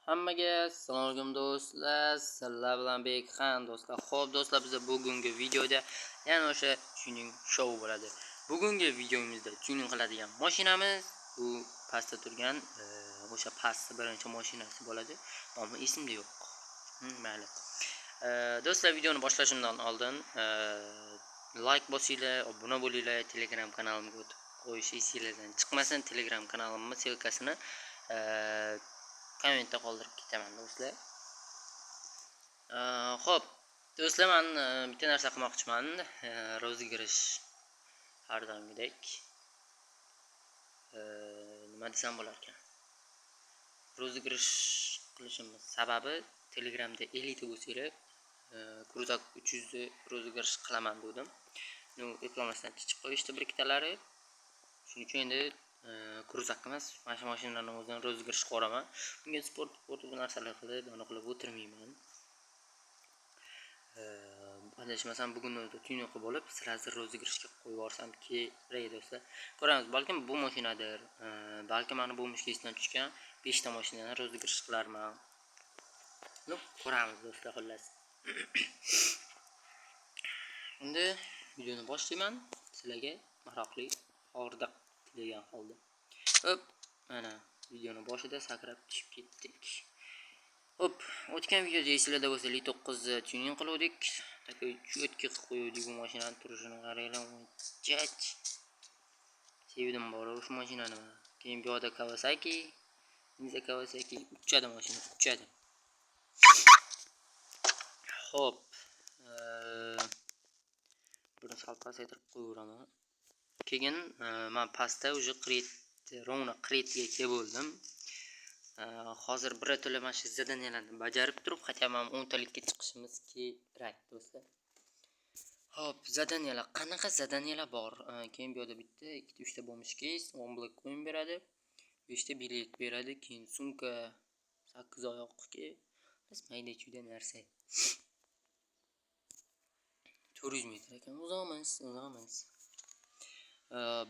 Hammaga assalomu alaykum, do'stlar. Sizlar bilan Bekxon, do'stlar. Xo'p, do'stlar, biz bugungi videoda yana o'sha tuning shou bo'ladi. Bugungi videomizda tuning qiladigan mashinamiz bu pastda turgan o'sha pastda birinchi mashinasi bo'ladi. Nomi esimda yo'q. Mayli. Do'stlar, videoni boshlashimdan oldin like bosinglar, obuna bo'linglar, Telegram kanalimga o'tib qo'yish esinglardan chiqmasin. Telegram kanalimni ссылка sini kommentda qoldirib ketaman, do'stlar. Xo'p, do'stlar, men bitta narsa qilmoqchiman. Розыгрыш har doimgidek. Nima desam bo'lar ekan? Розыгрыш qilishimning sababi Telegramda 50 ta bo'lsanglar, Крузак 300 ni розыгрыш qilaman dedim. Ну, eplamasdan chiqib qo'yishdi bir ikkitalari. Shuning uchun endi Крузак emas, mana shu mashinalarni o'zidan розыгрыш qilaman. Bunga sport sport bu narsalar qilib, anaqa qilib o'tirmayman. Adashmasam, bugun o'zida tuning qilib olib, сразу розыгрыш ga qo'yib yuborsam kerak, do'stlar. Ko'ramiz, balkim bu mashinadir, balkim mana bu mushkesdan tushgan 5 ta mashinani розыгрыш qilarman. Ну, ko'ramiz, do'stlar, xullas. Endi videoni boshlayman. Sizlarga maroqli hordiq tilagan holda. Hop, mana videoni boshida sakrab tushib ketdik. Hop, o'tgan videoda esinglarda bo'lsa, Li 9 tuning qiluvdik. Такой четкий qilib qo'yuvdik bu mashinani, turishini qaranglar. Jach. Sevdim bor shu mashinani. Keyin bu yoqda Kawasaki, Ninja Kawasaki uchadi, mashina uchadi. Xo'p, buni sal pasaytirib qo'yaveraman. Keyin men pastda уже 47, ровно 47 ga kelib bo'ldim. Hozir birato'la mana shu задания larni bajarib turib, хотя бы 10 talikka chiqishimiz kerak, do'stlar. Xo'p, задания lar, qanaqa задания lar bor? Keyin bu yerda bitta, ikkita, uchta бомж кейс, 10 black coin beradi, 5 ta bilet beradi, keyin sumka, 8 oyoqqa mayda-chuyda narsa. 400 metr ekan, uzoq emas, uzoq emas.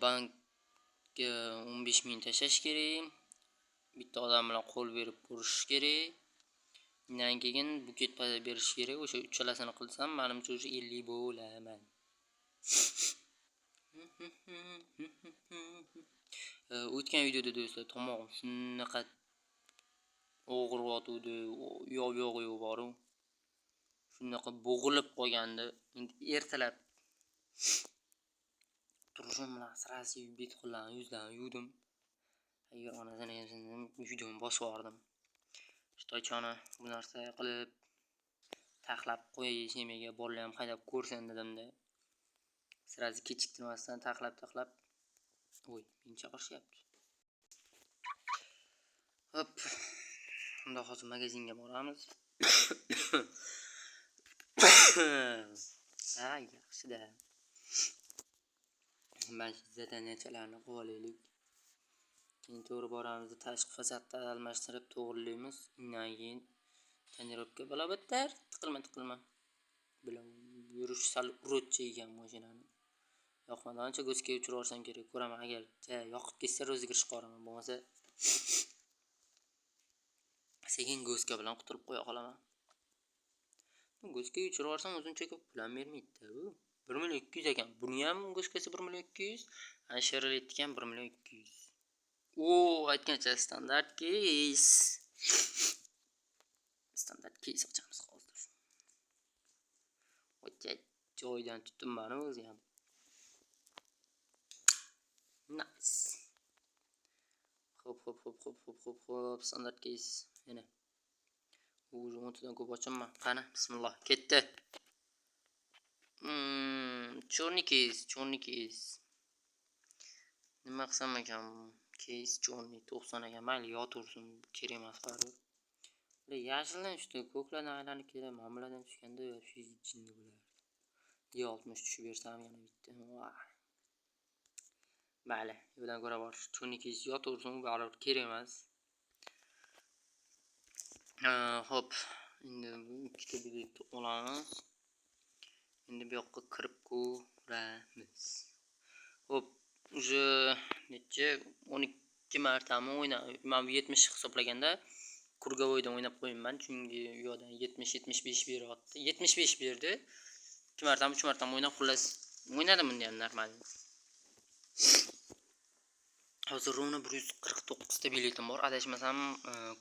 Bankka 15 ming tashlash kerak. Bitta odam bilan qo'l berib ko'rishish kerak. Undan keyin buket berish kerak. O'sha uchalasini qilsam, manimcha, уже 50 bo'laman. O'tgan videoda, do'stlar, tomog'im shunaqa og'riyotgandi, u yoq yo'q boru. Shunaqa bo'g'ilib qolgandi. Endi ertalab turishim bilan сразу bet qo'llarni, yuzlarni yuvdim. Agar onasini yemsin, videoni bosib yubordim. Xitoychani bu narsa qilib taxlab qo'yay semaga, bolalar ham haydab ko'rsin dedimda. Сразу kechiktirmasdan taxlab taxlab. Voy, meni chaqirishyapti. Hop. Unda hozir magazinga boramiz. Ha, yaxshi-da. Mana shu задания chalarni qilib olaylik. Keyin to'g'ri boramiz, tashqi fasadni almashtirib to'g'rilaymiz. Undan keyin тонировка bitta tiqilma tiqilma. Bilan yurish sal уродча ekan mashinani. Yoqmadi. Ancha госка uchirib yuborsam kerak. Ko'raman, agar yoqib ketsa, розыгрыш qilib. Bo'lmasa sekin госка bilan qutulib qo'ya qolaman. Госка ga uchirib yuborsam, o'zuncha ko'p pul ham bermaydi-da bu. 1 million 200 ekan. Buni ham госка si 1 million 200, ana Chevroletniki ham 1 million 200. O, aytgancha, standart кейс. Standart кейс ochamiz hozir. O'tja joyidan tutdim mani o'zi ham. Nice. Xo'p, xo'p, xo'p, xo'p, xo'p, xo'p, xo'p, standart кейс. Yana. Уже 10 tadan ko'p ochaman. Qani, bismillah, ketdi. Черный кейс, черный кейс. Nima qilsam ekan? Кейс черный 90 ekan. Mayli, yotaversin, kerak emas baribir. Yashildan tushdi, ko'klardan aylanib kelib, mana bulardan tushganda вообще jinni bo'lardi. E60 tushib bersam yana bitta. Mayli, yo'ldan ko'ra bor. Черный кейс yotaversin, baribir kerak emas. Xo'p, endi bu ikkita biletni olamiz. Endi bu yoqqa kirib ko'ramiz. Xo'p, уже necha, 12 martami o'yna, mana bu 70 hisoblaganda Круговой dan o'ynab qo'yibman, chunki u yoqdan 70-75 beryapti. 75 berdi. 2 martami, 3 martami o'ynab, xullas o'ynadim bunda ham normal. Hozir ровно 149 ta biletim bor. Adashmasam,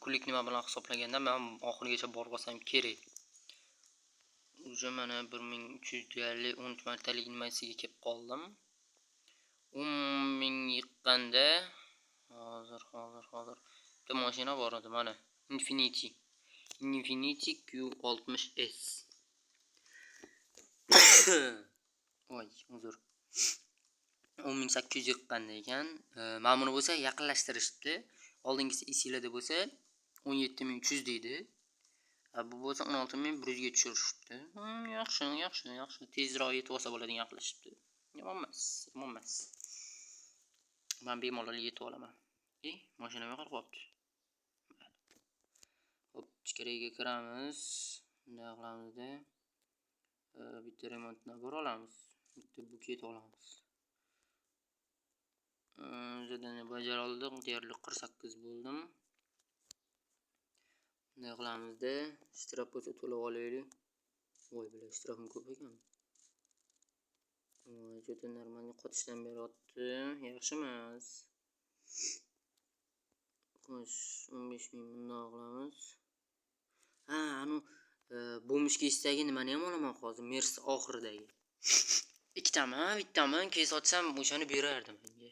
kunlik nima bilan hisoblaganda men oxirigacha borib olsam kerak. Уже mana 1300 deyarli 13 martalik nimasiga kelib qoldim. 10 ming yiqqanda hozir bitta mashina bor edi mana Infiniti. Infiniti Q60S. Voy, uzr. 10800 yiqqanda ekan. Mana buni bo'lsa yaqinlashtirishibdi. Oldingisi esinglarda bo'lsa 17300 deydi. Bu bo'lsa 16100 ga tushirishibdi. Yaxshi, yaxshi, yaxshi. Tezroq yetib olsa bo'ladigan qilishibdi. Yomon emas, yomon emas. Men bemalol yetib olaman. Mashinam yo'qolib qolibdi. Xo'p, ichkariga kiramiz. Bunday qilamizda. Bitta remontni bor olamiz. Bitta buket olamiz. Задание bajara oldik. Deyarli 48 bo'ldim. Bunday qilamizda, shtraf bo'lsa to'lab olaylik. Voy, бля, shtrafim ko'p ekan. Voy, juda нормальный qotishdan beryapti. Yaxshi emas. Xo'sh, 15 ming bundoq qilamiz. Ha, anu бомж keysdagi nimani ham olaman hozir, Mers oxiridagi. Ikkitami, bittami keys ochsam o'shani berardi menga.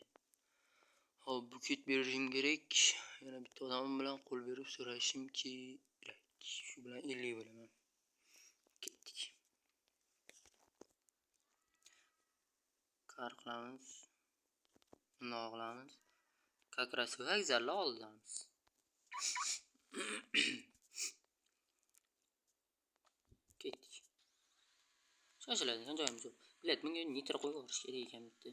Xo'p, buket berishim kerak. Yana bitta odam bilan qo'l berib so'rashim kerak. Shu bilan 50 bo'laman. Ketdik. Kar qilamiz. Bundoq qilamiz. Как раз vokzalni oldidamiz. Ketdik. Shoshiladigan joyimiz yo'q. Bilet, bunga nitro qo'yib yuborish kerak ekan bitta.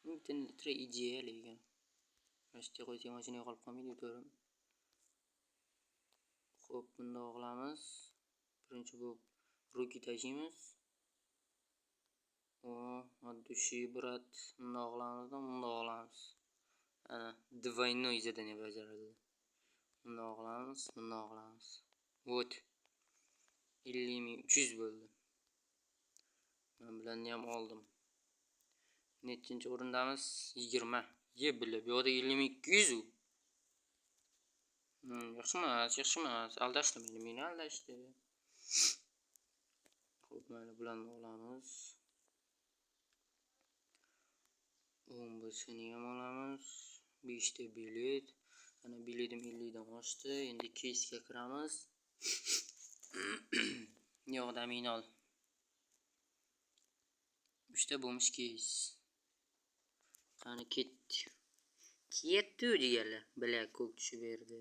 Bitta nitro ideal ekan. Mana shu yerga qo'ysak mashina yo'qolib qolmaydi, to'g'rimi? Xo'p, bundoq qilamiz. Birinchi bo'lib ruki tashiymiz. O, от души, брат. Bundoq qilamiz, bundoq qilamiz. Ana, двойной задание bajarildi. Bundoq qilamiz, bundoq qilamiz. Вот. 50300 bo'ldi. Men bularni ham oldim. Nechinchi o'rindamiz? 20. Ye, бля, bu yoqda 50200 u. Yaxshi emas, yaxshi emas. Aldashdi meni, meni aldashdi. Xo'p, mayli, bularni olamiz. 15-ni ham olamiz. 5 ta bilet. Ana biletim 50 dan oshdi. Endi keysga kiramiz. Yo'q, daminol. 3 ta bo'lmish keys. Qani ketdi. Ketdi deganlar. Бля, ko'k tushib berdi.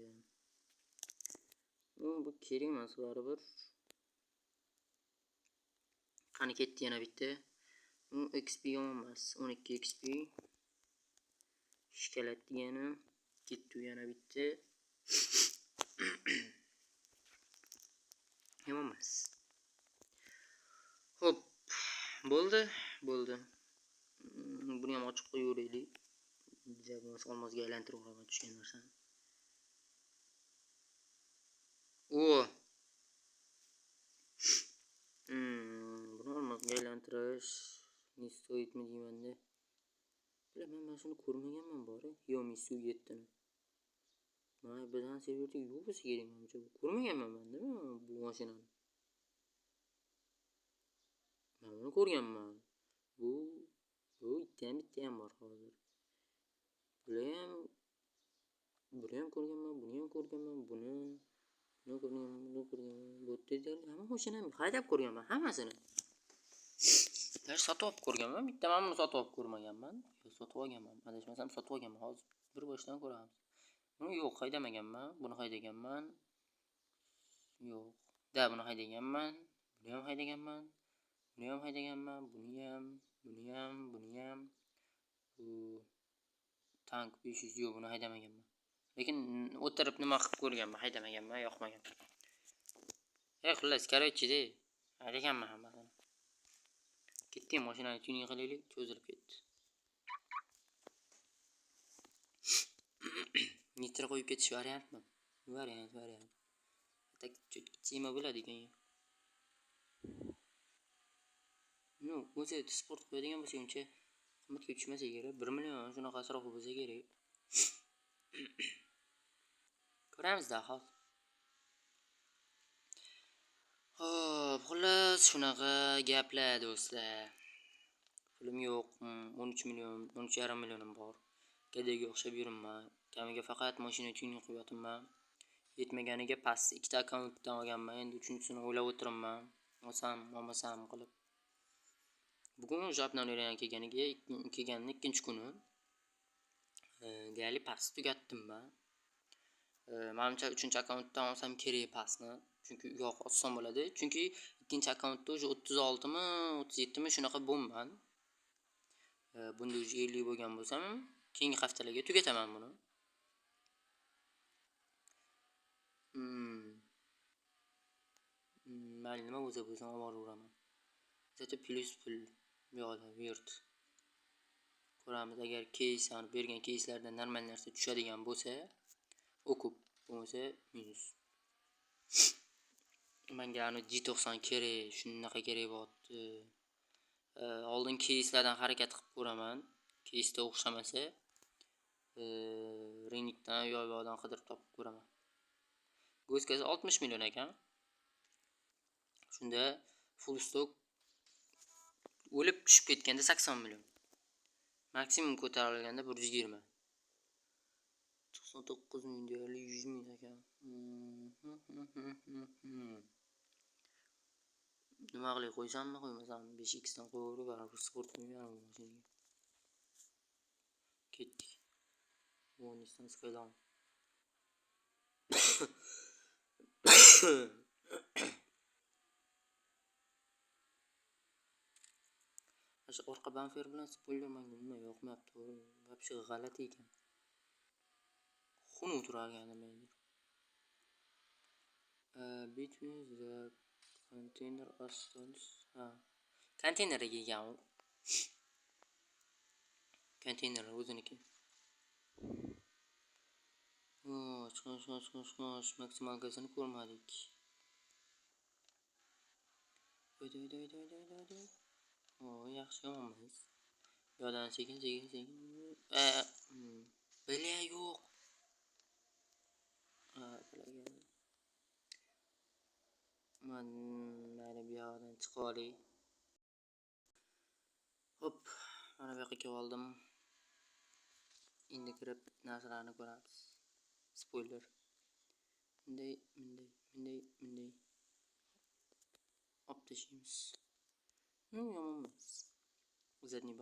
Bu kerak emas baribir. Qani ketdi yana bitta. XP yomon emas. 12 XP. Shkalat degani. Ketdi yana bitta. Yomon emas. Xo'p, bo'ldi, bo'ldi. Buni ham ochiq qo'yaveraylik. Bo'lmasa olmosga aylantirib yuboraman tushgan narsani. O. Buni olmosga aylantirish не стоит mi deymanda. Бля, men mana shuni ko'rmaganman bori. Yomi suv yettini. Mana bizani serverda yo'q bo'lsa kerak menimcha. Ko'rmaganman menda bu mashinani. Men buni ko'rganman. Bu bitta ham bor hozir. Buni ham ko'rganman, buni ham ko'rganman, buni ko'rganman, buni ko'rganman. Bu yerda hamma mashinani haydab ko'rganman, hammasini. Даже sotib olib ko'rganman, bitta mana buni sotib olib ko'rmaganman. Yo'q, sotib olganman. Adashmasam sotib olganman. Hozir bir boshdan ko'ramiz. Buni yo'q, haydamaganman. Buni haydaganman. Yo'q. Da, buni haydaganman. Buni ham haydaganman. Buni ham haydaganman. Buni ham, buni ham, buni ham. Bu tank 500 yo'q, buni haydamaganman. Lekin o'tirib nima qilib ko'rganman, haydamaganman, yoqmagan. Xullas, короче, haydaganman hammasini. Ketdik, mashinani tuning qilaylik, cho'zilib ketdi. Nitro qo'yib ketish variantmi? Variant, variant. Так tema bo'ladi ekan. Ну, o'zi sport qo'yadigan bo'lsa uncha qimmatga tushmasa kerak. 1 million shunaqa atrofi bo'lsa kerak. Ko'ramiz-da hozir. Xo'p, xullas shunaqa gaplar do'stlar. Pulim yo'q, 13 million, 13,5 millionim bor. Gadaga o'xshab yuribman. Kamiga faqat mashina tuning qo'yapman. Yetmaganiga past ikkita akkauntdan olganman. Endi uchinchisini o'ylab o'tiribman. Olsam, olmasam qilib. Bugun o'sha обновление kelganiga kelganini ikkinchi kuni. Deyarli past tugatdim man. Menimcha 3-akkauntdan olsam kerak pastni. Chunki u yoq oson bo'ladi. Chunki ikkinchi akkauntda уже 36 mi, 37 mi shunaqa bo'lman. Bunda уже 50 bo'lgan bo'lsam, keyingi haftalarga tugataman buni. Mayli, nima bo'lsa bo'lsin, olib boraveraman. Zато plyus pul bu yoqda yurt. Ko'ramiz, agar keys, yani bergan keyslardan normal narsa tushadigan bo'lsa, o'kub, bo'lmasa minus. Menga ani G90 kerak, shunaqa kerak bo'lyapti. Oldin keyslardan harakat qilib ko'raman. Keysda o'xshamasa, ringlikdan yo yoqdan qidirib topib ko'raman. Go'zkasi 60 million ekan. Shunda full stock o'lib tushib ketganda 80 million. Maksimum ko'tarilganda 120. 99 ming deyarli 100 ming ekan. Nima qilay, qo'ysammi, qo'ymasammi? 5x dan qo'yaverib, baribir sport qo'ymayman mashinaga. Ketdik. Bu Nissan Skyline. O'sha orqa bamper bilan spoiler menga umuman yoqmayapti. Вообще g'alati ekan. Xunuk turar ekan nimadir. Between the container astons. Ha. Konteynerga ekan u. Konteyner o'ziniki. Xo'sh, xo'sh, xo'sh, xo'sh, xo'sh, maksimalkasini ko'rmadik. Voy, voy, voy, voy, voy, voy. O, yaxshi yomon emas. Bu yoqdan sekin, sekin, sekin. Bila yo'q. Ha, bilagan. Mana bu yoqdan chiqib olay. Hop, mana bu yoqqa kelib oldim. Endi kirib narsalarni ko'ramiz. Spoiler. Bunday, bunday, bunday, bunday. Olib tashlaymiz. Yomon emas. Задний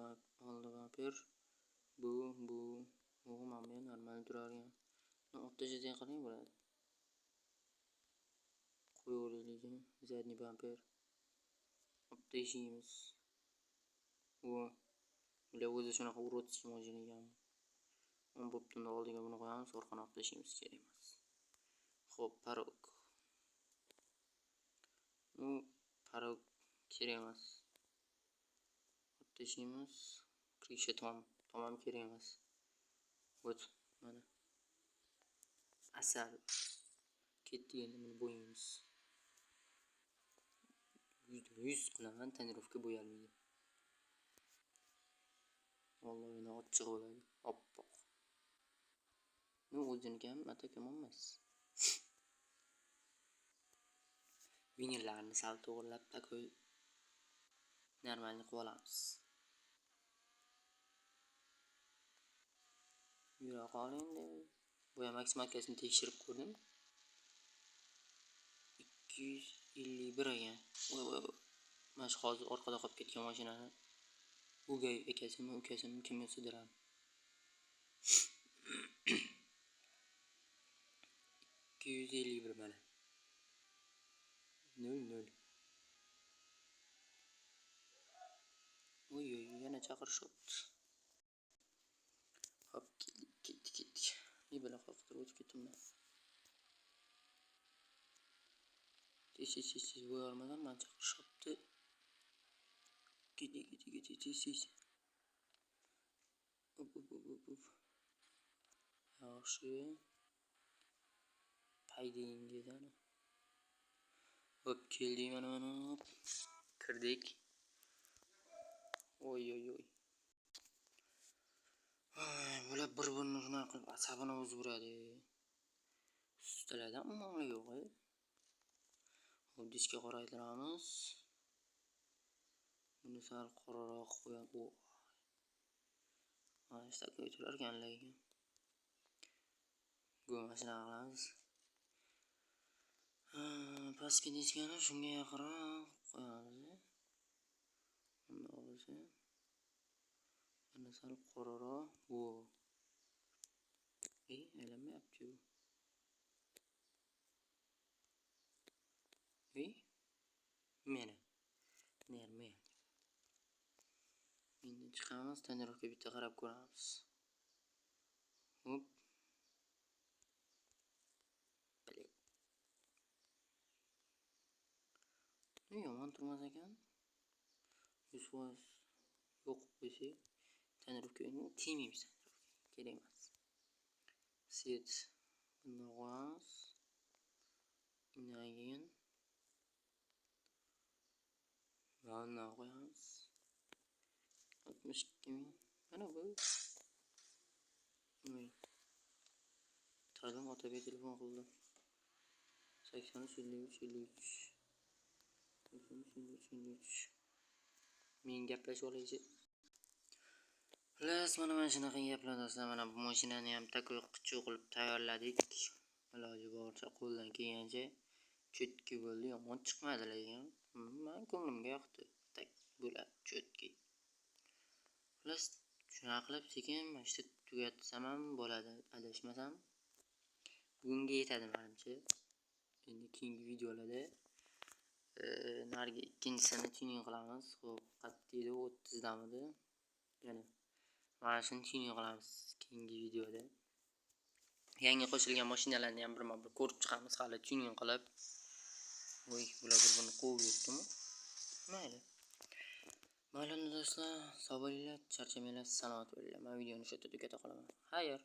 oldi bamper. Bu, mana bu normal turar ekan. Buni olib tashlasak qalay bo'ladi? Qo'yaveraylik, задний bamper. Olib tashlaymiz. U ular o'zi shunaqa уродский mashina ekan. Bo'pti, unda oldiga buni qo'yamiz, orqani olib tashlaymiz, kerak emas. Xo'p, parok. U parok kerak emas. Olib tashlaymiz. Krisha tom, tom kerak emas. O't, mana. Asal. Ketdik, endi buni bo'yaymiz. 100 qilaman, tonirovka bo'yalmaydi. Vallahi ochiq bo'ladi, oppoq. Ну, o'ziniki ham atak yomon emas. Vinillarni sal to'g'rilab takoy normalni qilib olamiz. Yura qol endi. Bu ham maksimalkasini tekshirib ko'rdim. 251 ekan. Voy voy voy. Mana shu hozir orqada qolib ketgan mashinani o'gay akasimi, ukasimi kim bo'lsa. 251 mana. 0 0. Oy oy, yana chaqirishyapti. Hop, ketdik, ketdik. Ne bilan qo'rqitib o'tib ketdim. Tez tez tez tez bo'yolmadan meni chaqirishyapti. Ketdik, ketdik, ketdik, tez tez. Hop, hop, hop, hop. Yaxshi. Haydingiz ana. Hop, keldik mana mana. Hop. Kirdik. Oy oy oy. Ay, bular bir-birini shunaqa qilib asabini buzib. Ustalardan moli yo'q. Hop, diska qoraytiramiz. Buni sal qoraroq qo'yamiz. Mana shu takoy turar ekan lekin. Mana shunaqa qilamiz. Pastki diskani shunga yaqinroq qo'yamiz. Bundoq bo'lsa. Buni sal qoraroq. Bu. Aylanmayapti-yu. Meni. Nermen. Endi chiqamiz, tonirovka bitta qarab ko'ramiz. Hop. Блин. Yomon turmas ekan. 100% yo'q qo'ysak, tonirovka tegmaymiz tonirovka. Kerak emas. Set bundan qo'yamiz. Undan keyin va undan qo'yamiz. 62 ming. Mana bu. Voy. Tag'in Otabek telefon qildi. 83 53 53. 83 53 53. Men gaplashib olaychi. Xullas, mana shunaqa gaplar do'stlar. Mana bu mashinani ham takoy qichuv qilib tayyorladik. Iloji boricha qo'ldan kelgancha cho'tki bo'ldi. Yomon chiqmadi lekin. Men ko'nglimga yoqdi. Tak bo'ladi cho'tki. Xullas, shunaqa qilib sekin mana shu tugatsam ham bo'ladi, adashmasam. Bugunga yetadi menimcha. Endi keyingi videolarda narigi ikkinchisini tuning qilamiz. Xo'p, qayerda edi? 30 damidi? Ya'ni mana shuni tuning qilamiz keyingi videoda. Yangi qo'shilgan mashinalarni ham birma-bir ko'rib chiqamiz hali tuning qilib. Voy, bular bir-birini quvib yetdimi? Mayli. Mayli do'stlar, sog' bo'linglar, charchamanglar, salomat bo'linglar. Men videoni shu yerda tugata qolaman. Xayr.